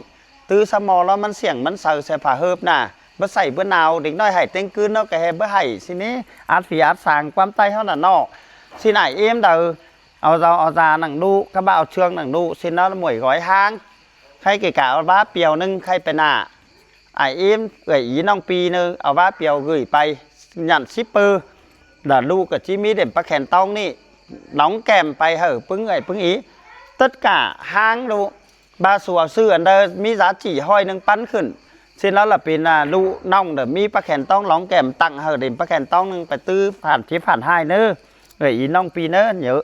ຕື້ສະໝໍລາວ ມັນສຽງມັນເສີໃສ່ຜ້າເຮີບນະ ບໍ່ໃສ່ເບືອໜາວ ເດັກນ້ອຍໄຫ້ເຕັງກືນເນາະ ກະແຮບໍ່ໄຫ້ ຊິນີ້ ອາດຝີອາດສາງ ຄວາມໃຕ້ເຮົານະເນາະ ຊິນະ ອ້າຍເອັມເດີ ເອົາເຈົ້າເອົາຈາໜັງດຸ ກະບະເອົາເຊືອງໜັງດຸ ຊິນະ ໝວຍຮ້ອຍຫ້າງ ໃຄເກກະເອົາບາປຽວໜຶ່ງ ໃຄໄປໜ້າ ອ້າຍເອັມ ເອື້ອຍອີ ນ້ອງປີເນີ ເອົາບາປຽວເກີຍໄປ ຍັນຊິບເປີ ລະລູກກໍຊິມີເຫຼັ້ມປາແຂນຕ້ອງນີ້ ໜອງແກ້ມໄປໃຫ້ປຶ້ງເອື້ອຍປຶ້ງອີ ເຕີດກະຫ້າງດຸ ບາສວນຊື້ອັນໃດມີຢາຈີ້ຮ້ອຍໜຶ່ງປັນຂຶ້ນ ຊິນະ ລະເປັນ ອາ ລູກນ້ອງເດີ ມີປາແຂນຕ້ອງຫຼອງແກ້ມ ຕັ້ງໃຫ້ເຫຼັ້ມປາແຂນຕ້ອງໜຶ່ງ ໄປຕື້ຜ່ານເຈັບຜ່ານຫາຍເນີ ເອື້ອຍອີ ນ້ອງປີເນີ ເນີ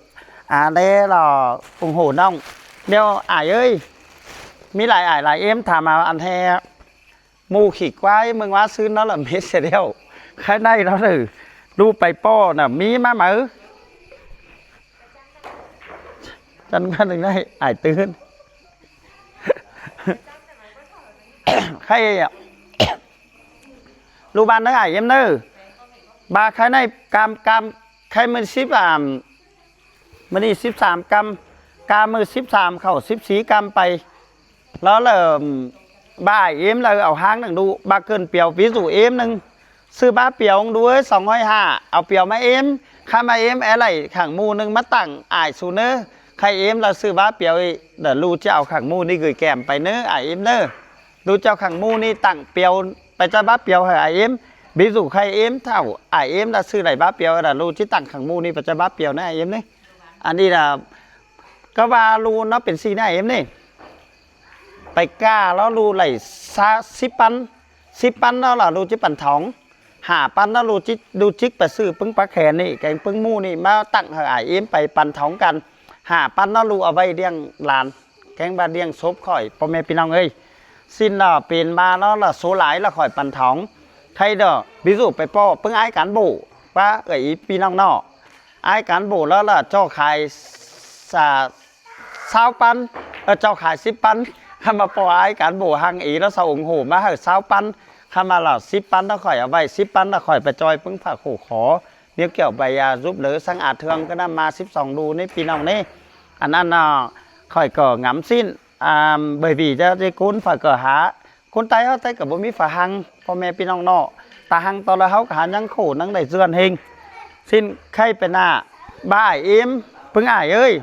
ອາ ແລລະອຸງໂຫນ້ອງ ດຽວອ້າຍເອີຍ ມີຫຼາຍອ້າຍຫຼາຍເອັມຖາມມາ ອັນແຮ ໝູ່ຂີ້ຄວາຍເມືອງວ່າຊືນເນາະ ລະເມັດເສຍແລ້ວ ໃຄໃນເນາະ ເດີ ລູກໄປປໍນະ ມີມາໃໝ່ ຈັນມາຈັ່ງໃດ ອ້າຍຕື່ນ ໃຄ ລູກບ້ານເດີ ອ້າຍເອັມເດີ ບາໃຄໃນກາມ ກາມ ໃຄມື້ສິບ ອາ ມື້ນີ້ສິບສາມກຳ ກາມື້ສິບສາມເຂົ້າສິບສີ່ກຳໄປ ລາວເລີ່ມບາອ້າຍເອັມ ລາວເອົາຫ້າງໜັງດຸ ບາເກີນປຽວ ປີສູເອັມໜຶ່ງ ຊື້ບາປຽວດູເອີຍ ສອງຮ້ອຍຫ້າ ເອົາປຽວມາເອັມ ຄຳມາເອັມ ແອໄລຂັງໝູ່ໜຶ່ງມາຕັ້ງ ອ້າຍສູເນີ ໃຄເອັມ ລາວຊື້ບາປຽວອີກ ດຽວລູຈະເອົາຂັງໝູ່ນີ້ເກີຍແກ້ມໄປເນີ ອ້າຍເອັມເນີ ລູຈະເອົາຂັງໝູ່ນີ້ຕັ້ງປຽວ ໄປຈ່ອຍບາປຽວໃຫ້ອ້າຍເອັມ ບີສູໃຄເອັມ ເຖົ້າອ້າຍເອັມ ລາວຊື້ໄດ້ບາປຽວ ດຽວລູຈະຕັ້ງຂັງໝູ່ນີ້ໄປຈ່ອຍບາປຽວນະ ອ້າຍເອັມເນີ ອັນນີ້ນະ ກໍວ່າລູເນາະ ເປັນສີ່ນະ ອ້າຍເອັມນີ້ ໄປກ້າແລ້ວລູໄດ້ຊາວ ສິບປັນ ສິບປັນແລ້ວລະລູຈິປັນທອງ ຫ້າປັນແລ້ວລູຈິ ລູຈິກໄປຊື້ປຶ້ງປາແຂນນີ້ ແກງປຶ້ງໝູນີ້ ມາຕັ້ງໃຫ້ອ້າຍເອັມໄປປັນທອງກັນ ຫ້າປັນແລ້ວລູເອົາໄວ້ລ້ຽງຫຼານ ແກງວ່າລ້ຽງສົບຂ້ອຍ ພໍ່ແມ່ພີ່ນ້ອງເອີຍ. ສິ້ນລະເປັນມາແລ້ວລະໂຊຫຼາຍລະຂ້ອຍປັນທອງ ໃຜເດີ ບິຊູໄປປໍປຶ້ງອ້າຍການໂບ ວ່າເອື້ອຍອີພີ່ນ້ອງເນາະ ອ້າຍການໂບແລ້ວລະເຈົ້າຂາຍ ສາ ຊາວປັນ ເອີ ເຈົ້າຂາຍສິບປັນ ຄຳວ່າປໍອ້າຍການໂບຮັ່ງອີແລ້ວຊາວອົງໂຫມາໃຫ້ຊາວປັນ ຄຳວ່າລະສິບປັນລະຂ້ອຍເອົາໄວ້ສິບປັນລະຂ້ອຍໄປຈ່ອຍປຶ້ງພະໂຄຂໍ ນຽວກ່ຽວໃບຢາຊຸບເຫຼືອສັງອາດເທື່ອງກະນຳມາສິບສອງດູນີ້ພີ່ນ້ອງນີ້ ອັນນັ້ນນະ ຂ້ອຍກໍຫງຳສິ້ນ ອ່າ ເບີວີຈະໄດ້ກຸນຝາກກໍຫາ ຄົນໃຕ້ເຮົາໃຕ້ກໍບໍ່ມີຝຣັ່ງ ພໍ່ແມ່ພີ່ນ້ອງເນາະ ຕາຫັງຕອນລະເຮົາກໍຫາຍັງໂຄນັງໄດ້ເຈື່ອນເຮງ ສິ້ນໄຂ່ເປັນໜ້າ ບ້າອ້າຍເອັມ ປຶ້ງອ້າຍເອີຍ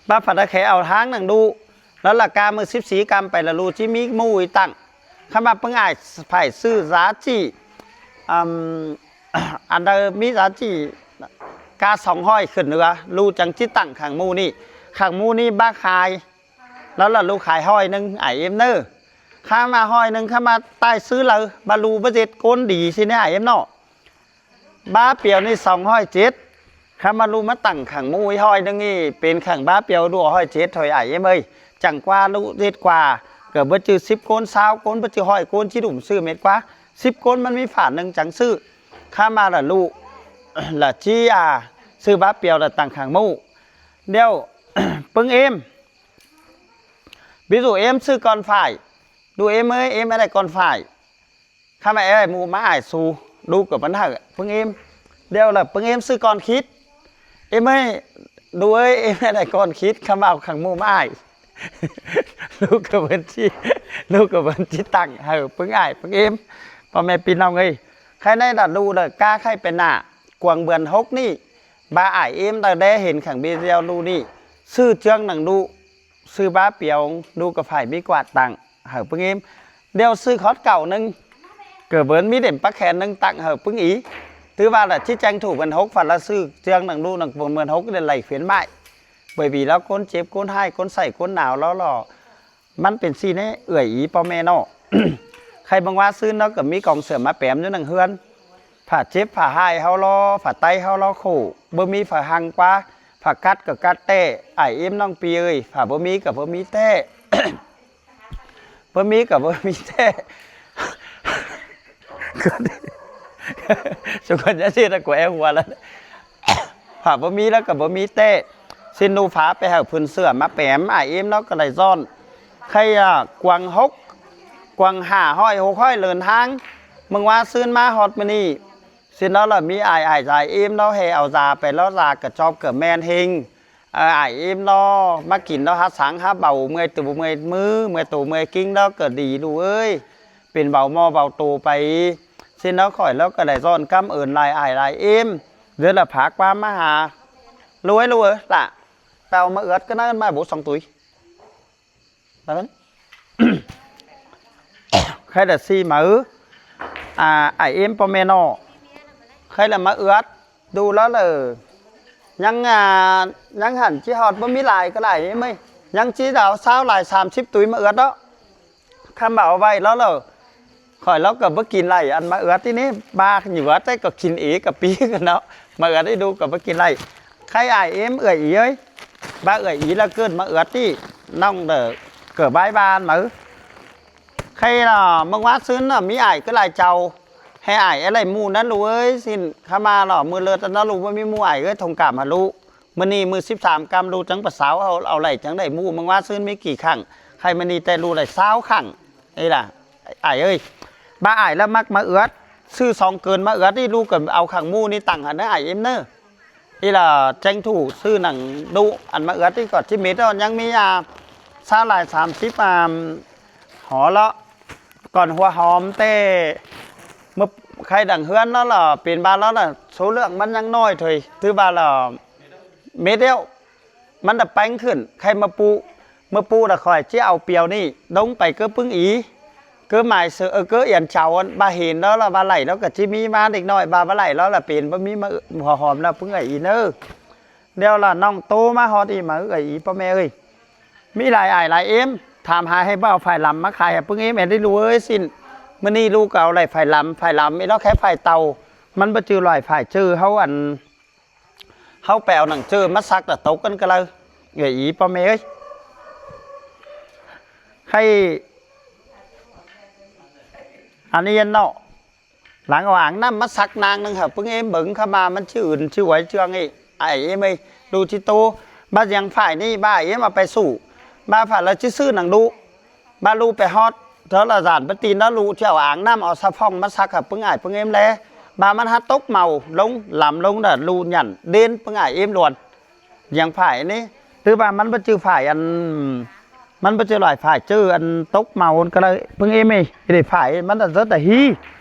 ບ້າຝັນຕະແຄເອົາທາງໜັງດຸ ແລ້ວລະກາມື້ສິບສີ່ກຳໄປລະລູຈິມີໝູອີກຕັ້ງ ຄຳວ່າປຶ້ງອ້າຍໃຜຊື້ຢາຈີ່ ອຳ ອັນໃດມີຢາຈີ່ ກາສອງຮ້ອຍຂຶ້ນເໜືອ ລູຈັ່ງຈິຕັ້ງຂ້າງໝູນີ້ ຂ້າງໝູນີ້ບ້າຂາຍ ແລ້ວລະລູຂາຍຮ້ອຍໜຶ່ງ ອ້າຍເອັມເນີ ຄຳວ່າຮ້ອຍໜຶ່ງ ຄຳວ່າຕາຍຊື້ລະ ບາລູບໍ່ເຈັດໂກນດີຊິແນ່ອ້າຍເອັມເນາະ ບ້າປຽວນີ້ສອງຮ້ອຍເຈັດ ຄຳວ່າລູມາຕັ້ງຂ້າງໝູອີກຮ້ອຍໜຶ່ງນີ້ ເປັນຂ້າງບ້າປຽວລູຮ້ອຍເຈັດ ໂທຍອ້າຍເອັມເອີຍ ຈັ່ງກວ່າລູເຈັດກວ່າ ກໍບໍ່ຈື່ສິບໂກນ ຊາວໂກນ ບໍ່ຈື່ຮ້ອຍໂກນ ຈິດຸ່ມຊື້ເມັດກວ່າ ສິບໂກນມັນມີຝາໜຶ່ງຈັ່ງຊື້ ຄຳວ່າລະລູ ລະຈີອາ ຊື້ບ້າປຽວລະຕັ້ງຂ້າງໝູ ດຽວ ປຶ້ງເອັມ ບິຊູເອັມຊື້ກ່ອນຝ້າຍ ດູເອັມເອີຍ ເອັມອາໄດ້ກ່ອນຝ້າຍ ຄຳວ່າເອັມໝູມາອ້າຍຊູ ດູກໍມັນໃຫ້ປຶ້ງເອັມ ດຽວລະປຶ້ງເອັມຊື້ກ່ອນຄິດ ເອັມເອີຍ ດູເອີຍ ເອັມອາໄດ້ກ່ອນຄິດ ຄຳວ່າເອົາຂ້າງໝູມາອ້າຍ ລູກໍເພິ່ນຊິ ລູກໍເພິ່ນຊິຕັ້ງໃຫ້ປຶ້ງອ້າຍປຶ້ງເອັມ ພໍ່ແມ່ພີ່ນ້ອງເອີຍ ໃຄໃນລະດູເດີ ກາໄຂ່ເປັນໜ້າ ກວາງເດືອນຫົກນີ້ ບ້າອ້າຍເອັມໄດ້ແດ່ເຫັນຂ້າງບີດຽວລູນີ້ ຊື້ເຈືອງໜັງດຸ ຊື້ບ້າປຽວ ລູກະໄຟມີກວາດຕັ້ງໃຫ້ປຶ້ງເອັມ ດຽວຊື້ຄອດເກົ່າໜຶ່ງ ເກີບເບີນມີເຫຼັ້ມປາແຂນໜຶ່ງຕັ້ງໃຫ້ປຶ້ງອີ ຖືວ່າລະຊິແຈ້ງຖືກເປັນຫົກ ຝັນລະຊື້ເຈືອງໜັງດຸ ໜັງໂປນເໝືອນຫົກ ໄດ້ໄຫຼເຟນໄມ້ ເບບີລາວຄົນເຈັບຄົນໄຂ້ຄົນໄຂ້ຄົນໜາວລາວຫຼໍ່ ມັນເປັນຊີ້ແນ່ເອື້ອຍອີພໍ່ແມ່ເນາະ ໃຄບາງວ່າຊືນເນາະ ກໍມີກອງເສືອມາແປມຢູ່ໜັງເຮືອນ ຜ້າເຈັບຜ້າຮ້າຍເຮົາລໍ ຜ້າໄຕເຮົາລໍໂຄ ບໍ່ມີຜ້າຮັ່ງກວ່າ ຜ້າກັດກໍກັດແຕ້ ອ້າຍເອັມນ້ອງປີເອີຍ ຜ້າບໍ່ມີກໍບໍ່ມີແຕ້ ບໍ່ມີກໍບໍ່ມີແຕ້ ສຸກອນຍາເສດະ ກູແອຫົວລະ ຜ້າບໍ່ມີລະກໍບໍ່ມີແຕ້ ຊິນູຝາໄປໃຫ້ຜືນເສື້ອມາແປມ ອ້າຍເອັມເນາະກໍໄດ້ຊ້ອນ ໃຄອາ ກວາງຫົກ ກວາງຫ້າຮ້ອຍຫົກຮ້ອຍເດີນທາງ ເມືອງວາຊືນມາຮອດມື້ນີ້ ຊິເນາະລະມີອ້າຍ ອ້າຍຊາຍເອັມເນາະ ແຫ່ເອົາຢາໄປເນາະ ຢາກະຈອບກະແມ່ນເຮັງ ເອີ ອ້າຍເອັມເນາະ ມາກິນເນາະ ຮັດສັງຮັບເບົາ ເມື່ອຍໂຕເມື່ອຍມື ເມື່ອຍໂຕເມື່ອຍກິງເນາະ ກະດີລູກເອີຍ ເປັນເບົາໝໍ້ເບົາໂຕໄປ ຊິເນາະ ຂ້ອຍເນາະກະໄດ້ຊ້ອນກຳເອີ້ນຫຼາຍອ້າຍຫຼາຍເອັມ ເດືອນລະພາກວາມມາຫາ ລວຍ ລວຍລະ ໄປເອົາມາເອືອດກັນນະ ມາບໍ່ສອງຕຸ້ຍ ໄຄລະສີ່ມາເອີ ອາ ອ້າຍເອັມພໍ່ແມ່ເນາະ ໄຄລະມາເອືອດ ດູແລ້ວເລີ ຍັງ ອາ ຍັງຫັ້ນຊິຮອດບໍ່ມີຫຼາຍກໍຫຼາຍເອີຍ ຍັງຊິເອົາຊາວຫຼາຍສາມສິບຕຸ້ຍມາເອືອດເນາະ ຄຳວ່າເອົາໄວ້ແລ້ວເລີ ຂ້ອຍລາວກໍບໍ່ກິນຫຼາຍ ອັນມາເອືອດນີ້ນີ້ ບາກຢູ່ວ່າແຕ່ກໍກິນເອກະປີກັນເນາະ ມາເອືອດໃຫ້ດູກໍບໍ່ກິນຫຼາຍ ໃຄອ້າຍເອັມເອື້ອຍອີເອີຍ ບາເອື້ອຍອີລະເກີດມາເອືອດນີ້ ນ້ອງເດີເກີດບາຍບານມາ ໃຄລະເມືອງວາຊືນນະ ມີອ້າຍກໍຫຼາຍເຈົ້າ ໃຫ້ອ້າຍອາໄລໝູ່ນັ້ນລູກເອີຍ ຊິນຄະມາລະ ມື້ເລີດນະລູກ ບໍ່ມີໝູ່ອ້າຍເອີຍ ທົງກາມຫາລູກ ມື້ນີ້ມື້ສິບສາມກຳລູກຈັ່ງປະເຊົາ ເອົາ ເອົາໄຫຼຈັ່ງໄດ້ໝູ່ ເມືອງວາຊືນມີກີ່ຄັ້ງ ໃຄມື້ນີ້ແຕ່ລູກໄດ້ຊາວຄັ້ງ ນີ້ລະ ອ້າຍເອີຍ ບາອ້າຍລະມັກມາເອືອດ ຊື້ສອງເກີນມາເອືອດນີ້ ລູກກໍເອົາຂ້າງໝູ່ນີ້ຕັ້ງຫັ້ນເດີ ອ້າຍເອັມເດີ ອີ່ລະແຈ້ງຖູກ ຊື້ໜັງດຸ ອັນມາເອືອດນີ້ກໍທີ່ເມັດ ຍັງມີ ອາ ຊາວຫຼາຍ ສາມສິບ ອາ ຫໍລະ ກ່ອນຫົວຫອມແຕ່ ເມື່ອໄຂດັງເຮືອນແລ້ວລະ ເປັນບາດແລ້ວລະ ໂຊເລື່ອງມັນຍັງນ້ອຍເທີຍ ຖືວ່າລະ ເມັດແລ້ວ ມັນລະແປງຂຶ້ນ ໃຄມາປູ ມາປູລະຂ້ອຍຊິເອົາປຽວນີ້ ດົງໄປເກີປຶ້ງອີ ເກີໝາຍເສີ ເອີ ເກີອຽນເຈົ້າ ອັນບາເຫັນແລ້ວລະ ບາໄຫຼແລ້ວກະຊິມີມາເດັກນ້ອຍ ບາ ບາໄຫຼແລ້ວລະເປັນ ບໍ່ມີມາຫົວຫອມລະປຶ້ງເອື້ອຍອີເນີ ແລ້ວລະນ້ອງໂຕມາຮອດອີ່ມາເອື້ອຍອີພໍ່ແມ່ເອີຍ ມີຫຼາຍອ້າຍຫຼາຍເອັມ ຖ ຖາມຫາໃຫ້ບໍ່ເອົາຝ້າຍລຳມາຂາຍໃຫ້ປຶ້ງເອມແດ່ລູກເອີຍ. ຊີ້ນມື້ນີ້ລູກກໍເອົາຫຼາຍຝ້າຍລຳ, ຝ້າຍລຳ ອີ່ລະແຄ່ຝ້າຍເຕົ່າ, ມັນບໍ່ຈື່ລອຍຝ້າຍເຈີເຮົາ. ອັນ ເຮົາໄປເອົາໜັງເຈີມາສັກລະຕົກກັນກະເລີຍ ເອື້ອຍອີ່ພໍ່ແມ່ເອີຍ. ໃຫ້ ອັນນີ້ເນາະ ຫຼັງເອົາອ່າງນ້ຳມາສັກນາງໜຶ່ງ ໃຫ້ປຶ້ງເອມເບິ່ງ ຄຳວ່າມັນຊິອຶນຊິຫວຍເຈື່ອງອີ່ ອ້າຍເອມເອີຍ ດູຊິໂຕ. ບາດຫຍັງຝ້າຍນີ້ ບາດເອມເອົາໄປສູ້ ບາດຝ້າຍລະຊິຊື້ໜັງດຸ ບາດລູກໄປຮອດເທື່ອລະສາມປະຕີນ ແລ້ວລູກຊິເອົາອ່າງນ້ຳ ເອົາສາຟອງມາສັກໃຫ້ປຶ້ງອ້າຍປຶ້ງເອມແລ. ບາດມັນຫາຕົກເໝົາລົງ ລຳລົງ ແລ້ວລູກຫຍັນເດັ່ນປຶ້ງອ້າຍເອມລວນ. ຫຍັງຝ້າຍອັນນີ້ ຫຼືວ່າມັນບໍ່ຈື່ຝ້າຍອັນ ມັນບໍ່ຈື່ລອຍຝ້າຍເຈີອັນຕົກເໝົາກະເລີຍ ປຶ້ງເອມເອີຍ. ເດ ຝ້າຍມັນນະເສີດຕະຮີ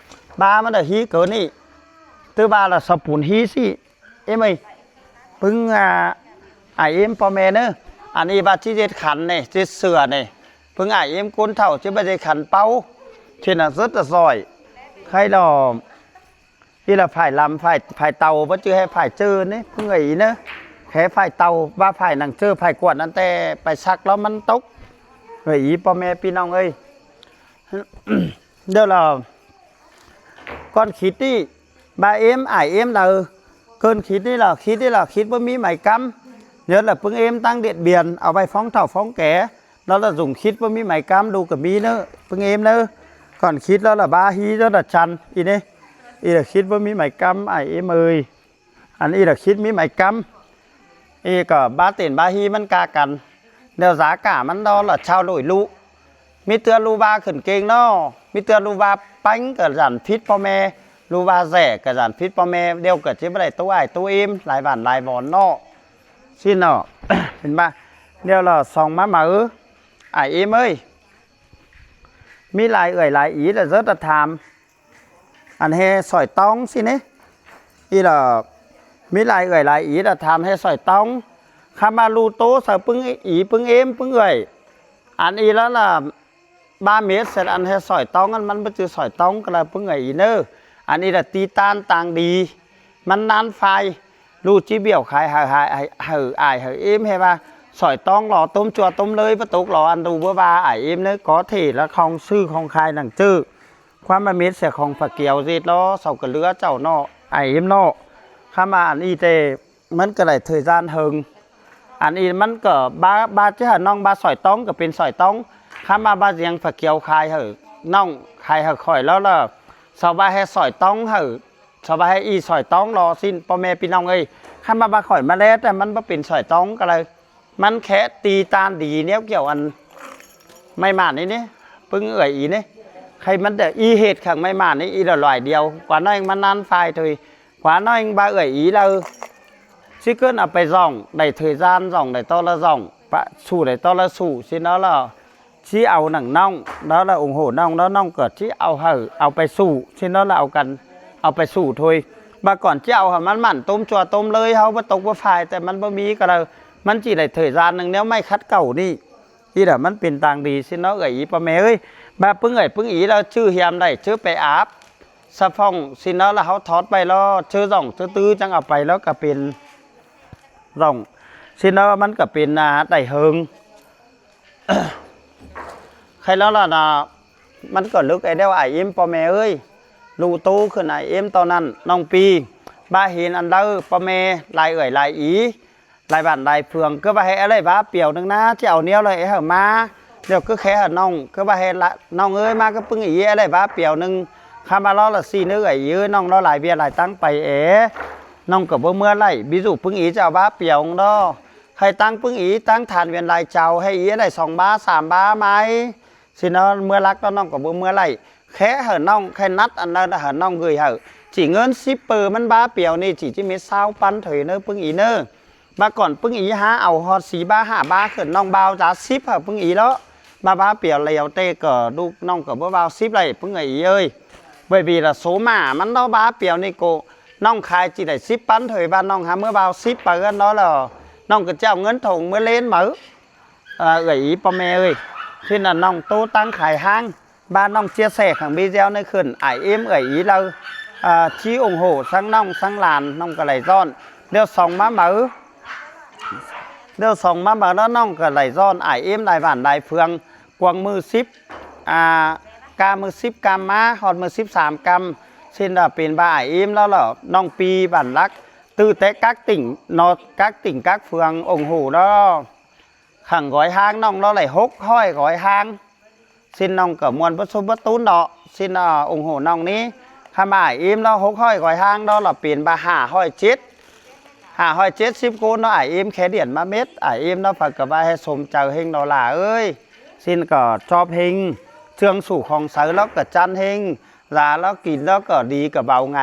ບາດມັນນະຮີເກີນນີ້ ຖືວ່າລະສະປູນຮີຊີ້ ເອມເອີຍ ປຶ້ງ ອາ ອ້າຍເອມພໍ່ແມ່ເນີ. ອັນນີ້ບາດຊິເຈັດຂັນນີ້ ເຈັດເສື້ອນີ້ ປຶ້ງອ້າຍເອມ ຄົນເຖົ້າຊິບໍ່ໄດ້ຂັນເປົາ ເຊັ່ນນະເສີດຕະຊອຍ ໃຄລອມ. ອີ່ລະຝ້າຍລຳ ຝ້າຍ ຝ້າຍເຕົ່າ ບໍ່ຈື່ໃຫ້ຝ້າຍເຈີນີ້ ເມື່ອຍອີ່ເນີ ແຄ່ຝ້າຍເຕົ່າ ວ່າຝ້າຍໜັງເຈີ ຝ້າຍກວດນັ້ນ ແຕ່ໄປສັກແລ້ວມັນຕົກ ເອີຍ ອີ່ພໍ່ແມ່ພີ່ນ້ອງເອີຍ. ດຽວລະ ກ່ອນຂີດນີ້ ບາເອມ ອ້າຍເອມລະ ເກີນຂີດນີ້ລະ ຂີດນີ້ລະ ຂີດບໍ່ມີໄມ້ກຳ. ເດີລະ ປຶ້ງເອມຕັ້ງດຽດບຽນ ເອົາໄວ້ຟ້ອງເຖົ້າຟ້ອງແກ່ ລະລະຊຸມຂີດບໍ່ມີໄມ້ກຳ ດູກະມີເນີ ປຶ້ງເອມເນີ. ກ່ອນຂີດລະລະບາຮີລະລະຈັນ ອີ່ນີ້ ອີ່ລະຂີດບໍ່ມີໄມ້ກຳ ອ້າຍເອມເອີຍ. ອັນອີ່ລະຂີດມີໄມ້ກຳ ອີ່ກະບາເຕັນບາຮີມັນກາກັນ ແນວສາກາມັນດອລະຊາວໂລຍລຸ ມີເຕືອລູບາຂຶ້ນເກັ່ງເນາະ ມີເຕືອລູບາແປ້ງກະຢັນຜິດພໍ່ແມ່ ລູບາແສກະຢັນຜິດພໍ່ແມ່ ດຽວກະຊິບໍ່ໄດ້ໂຕອ້າຍໂຕເອມ ຫຼາຍບ້ານຫຼາຍບ່ອນເນາະ ຊີ້ເນາະ. ເຫັນບາ ດຽວລະສ່ອງມາເໝີ ອ້າຍເອມເອີຍ ມີຫຼາຍເອື້ອຍຫຼາຍອີລະເຊີດຖາມ ອັນແຮ່ສອຍຕອງຊີ້ເນ ອີ່ລະ ມີຫຼາຍເອື້ອຍຫຼາຍອີລະຖາມແຮ່ສອຍຕອງ ຄຳວ່າລູໂຕໃສ່ປຶ້ງອີ່ປຶ້ງເອມປຶ້ງເອື້ອຍ ອັນອີ່ລະລະ ບາເມັດເສັດ ອັນແຮ່ສອຍຕອງ ອັນມັນບໍ່ຈື່ສອຍຕອງກະລະປຶ້ງເອື້ອຍອີ່ເນີ. ອັນອີ່ລະຕີຕານຕ່າງດີ ມັນນານຟາຍ ລູກຈີບຽວຂາຍໃຫ້ ໃຫ້ ໃຫ້ອ້າຍໃຫ້ເອມ ໃຫ້ວ່າສອຍຕອງຫຼໍ ຕົ້ມຈົວຕົ້ມເລີຍ ບໍ່ຕົກຫຼໍ ອັນດູບໍ່ວ່າອ້າຍເອມເນີ ກໍເທລະຂອງຊື້ຂອງຂາຍໜັງເຈີ ຄວາມມາເມັດໃສ່ຂອງຝາກຽວເຈັດລໍ້ ເຊົາກະເຫຼືອເຈົ້າເນາະ ອ້າຍເອມເນາະ. ຄຳວ່າອັນອີ່ແຕ່ ມັນກະໄດ້ເທີຍຈານເຫິງ ອັນອີ່ມັນກະບາ ບາຈະໃຫ້ນ້ອງບາສອຍຕ້ອງກະເປັນສອຍຕ້ອງ ຄຳວ່າບາຈະຍັງຝາກຽວຂາຍໃຫ້ນ້ອງ ຂາຍໃຫ້ຂ້ອຍແລ້ວລະ ສາວາຍໃຫ້ສອຍຕ້ອງໃຫ້ ສາວາຍໃຫ້ອີ່ສອຍຕ້ອງລໍສິ້ນ ພໍ່ແມ່ພີ່ນ້ອງເອີຍ. ຄຳວ່າບາຂ້ອຍມາແລ້ວ ແຕ່ມັນບໍ່ເປັນສອຍຕ້ອງກະເລີຍ ມັນແຄະຕີຕານດີແນວກ່ຽວອັນ ໄມ້ໝານນີ້ເນ ປຶ້ງເອື້ອຍອີເນ ໃຄມັນແຕ່ອີເຮັດຂ້າງໄມ້ໝານນີ້ ອີລະລອຍດຽວ ກວ່າໜ້ອຍມັນນານຟາຍເທີຍ ກວ່າໜ້ອຍບາເອື້ອຍອີລະ ຊິເກີນເອົາໄປຊ່ອງ ໄດ້ເທີຍຈານຊ່ອງ ໄດ້ຕໍ່ລະຊ່ອງ ປະ ສູ້ໄດ້ຕໍ່ລະສູ້ ຊິເນາະລະ ຊິເອົາໜັງນ້ອງ ແລ້ວລະອົງໂຫນ້ອງ ແລ້ວນ້ອງກໍຊິເອົາໃຫ້ ເອົາໄປສູ້ ຊິເນາະລະ ເອົາກັນ ເອົາໄປສູ້ໂທຍ ບາກ່ອນຊິເອົາໃຫ້ມັນໝັ້ນ ຕົ້ມຈົວຕົ້ມເລີຍ ເຮົາບໍ່ຕົກບໍ່ຟາຍ ແຕ່ມັນບໍ່ມີກໍລະ ມັນຊິໄດ້ເທີຍຈານໜຶ່ງ ແນວໄມ້ຂັດເກົ່ານີ້ ອີ່ລະມັນເປັນຕ່າງດີຊິເນາະ ເອື້ອຍອີພໍ່ແມ່ເອີຍ. ບາປຶ້ງເອື້ອຍປຶ້ງອີລະ ຈື່ຮຽມໄດ້ ຈື່ໄປອາບສະຟອງຊິເນາະ ລະເຮົາຖອດໄປລະ ຈື່ຊ່ອງຈື່ຕື້ຈັ່ງເອົາໄປ ລະກະເປັນຊ່ອງຊິເນາະ ມັນກະເປັນ ອາ ໄດ້ເຫິງ ໃຄລະລະນະ ມັນກໍລຶກໄອ້ແລ້ວ ອ້າຍເອັມພໍ່ແມ່ເອີຍ ລູໂຕຂຶ້ນ ອ້າຍເອັມຕອນນັ້ນ ນ້ອງປີ ບາເຫັນອັນເດີ ພໍ່ແມ່ ຫຼາຍເອື້ອຍຫຼາຍອີ ຫຼາຍບ້ານຫຼາຍເຟືອງ ຄືວ່າໃຫ້ອາໄລວາປຽວໜຶ່ງນາ ຈະເອົາແນວໃດໃຫ້ມາ ແລ້ວຄືແຄ່ໃຫ້ນ້ອງ ຄືວ່າໃຫ້ລະ ນ້ອງເອີຍ ມາກັບປຶ້ງອີ ອາໄລວາປຽວໜຶ່ງ ຄຳວ່າລໍລະຊີເນີ ເອື້ອຍອີເອີຍ ນ້ອງລໍຫຼາຍວຽກຫຼາຍຕັງໄປແອ ນ້ອງກໍບໍ່ເມືອໄຫຼ ບິສູປຶ້ງອີຈະເອົາວາປຽວເນາະ ໃຫ້ຕັ້ງປຶ້ງອີ ຕັ້ງຖານວຽນຫຼາຍເຈົ້າ ໃຫ້ອີອາໄລສອງບາ ສາມບາໄໝ ຊິເນາະ ເມືອລັກເນາະ ນ້ອງກໍບໍ່ເມືອໄຫຼ ແຄ່ໃຫ້ນ້ອງ ໃຫ້ນັດອັນນັ້ນ ໃຫ້ນ້ອງເຮີຍໃຫ້ ຊິເງິນສິບເປີ ມັນບາປຽວນີ້ ຊິ ຊິມີຊາວປັນເທີຍເນີ ປຶ້ງອີເນີ ບາກ່ອນປຶ້ງອີຫາເອົາຮອດສີ່ບາ ຫ້າບາຂຶ້ນ ນ້ອງບ່າວຈະສິບໃຫ້ປຶ້ງອີເນາະ ບາ ບາປຽວແລ້ວແຕ່ກໍລູກນ້ອງກໍບໍ່ບ່າວສິບໄດ້ ປຶ້ງເອີຍ ເອີຍ ເບີບີລະໂສມາ ມັນເນາະ ບາປຽວນີ້ກໍ ນ້ອງຂາຍຊິໄດ້ສິບປັນເທີຍ ບາດນ້ອງຫາເມືອບ່າວສິບໄປເຮືອນເນາະ ແລ້ວນ້ອງກໍຈະເອົາເງິນຖົງເມືອເລນເໝີ ເອື້ອຍອີພໍ່ແມ່ເອີຍ ຄືນັ້ນນ້ອງໂຕຕັ້ງຂາຍຫ້າງ ບ້ານນ້ອງເຈຍແຊກຫາງບີແຈວໃນຂຶ້ນ ອ້າຍເອັມເອື້ອຍອີລາວ ອາ ທີ່ອົງໂຫທັງນ້ອງທັງຫຼານ ນ້ອງກະໄຫຼຊ້ອນ ດຽວສ່ອງມາເໝີ ດຽວສ່ອງມາເໝີ ແລ້ວນ້ອງກະໄຫຼຊ້ອນ ອ້າຍເອັມຫຼາຍບ້ານຫຼາຍເຟືອງ ກວາງມື້ສິບ ອ່າ ກາມື້ສິບກຳມາຮອດມື້ສິບສາມກຳ ເຊັ່ນວ່າເປັນບ່າອ້າຍເອມແລ້ວລະ ນ້ອງປີບ້ານຫຼັກ ຕື່ແຕ່ກັກຕິ່ງເນາະ ກັກຕິ່ງກັກເຟືອງ ອົງໂຫເນາະ ຂັງກອຍຫ້າງນ້ອງເນາະ ໄດ້ຫົກຮ້ອຍກອຍຫ້າງ ຊິນນ້ອງກໍມ່ວນປະສົມປະຕູນເນາະ ຊິນ ອາ ອົງໂຫນ້ອງນີ້ ຄຳອ້າຍເອມເນາະ ຫົກຮ້ອຍກອຍຫ້າງເນາະ ລະເປັນບາຫ້າຮ້ອຍເຈັດ ຫ້າຮ້ອຍເຈັດສິບໂກນເນາະ ອ້າຍເອມແຄດຽນມາເມັດ ອ້າຍເອມເນາະ ເພິ່ນກໍວ່າໃຫ້ສົມໃຈເຮັງເນາະຫຼ້າເອີຍ ຊິນກໍຈອບເຮັງ ເຊື່ອງສູ່ຂອງໃສລາວກໍຈັນເຮັງ ລາລາວກິນລາວກໍດີກໍເບົາໄງ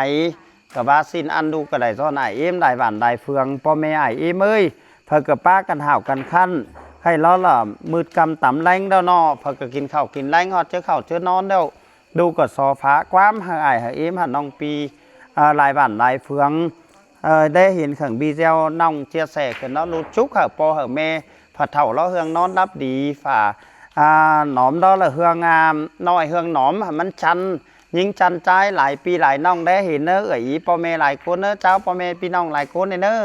ກໍວ່າຊິນອັນດູກະໄດ້ສອນອ້າຍເອມຫຼາຍບ້ານຫຼາຍເຟືອງ ພໍ່ແມ່ອ້າຍເອມເອີຍ ເພິ່ນກໍປາກັນຫ້າວກັນຂັນ ໃຫ້ລາລະມືດກຳຕຳແລງແລ້ວເນາະ ເພິ່ນກໍກິນເຂົ້າກິນແລງຮອດເຈົ້າເຂົ້າເຈົ້ານອນແລ້ວ ດູກໍຊໍຝາກຄວາມໃຫ້ອ້າຍໃຫ້ເອມ ໃຫ້ນ້ອງປີ ເອີ ຫຼາຍບ້ານຫຼາຍເຟືອງ ເອີ ໄດ້ເຫັນເຄື່ອງບີແຈວນ້ອງເຈຍແຊຂຶ້ນເນາະ ລູກຈຸກໃຫ້ພໍ່ໃຫ້ແມ່ ພະເຖົ້າລາວເຮືອງນອນຫຼັບດີ ຝາ ອາ ໜອມລາລະເຮືອງ ອາ ນ້ອຍເຮືອງໜອມໃຫ້ມັນຈັນ ຍິງຈັນຈາຍຫຼາຍປີຫຼາຍນ້ອງ ໄດ້ເຫັນເນີ ເອື້ອຍອີ່ພໍ່ແມ່ຫຼາຍຄົນເນີ ເຈົ້າພໍ່ແມ່ພີ່ນ້ອງຫຼາຍຄົນເນີ.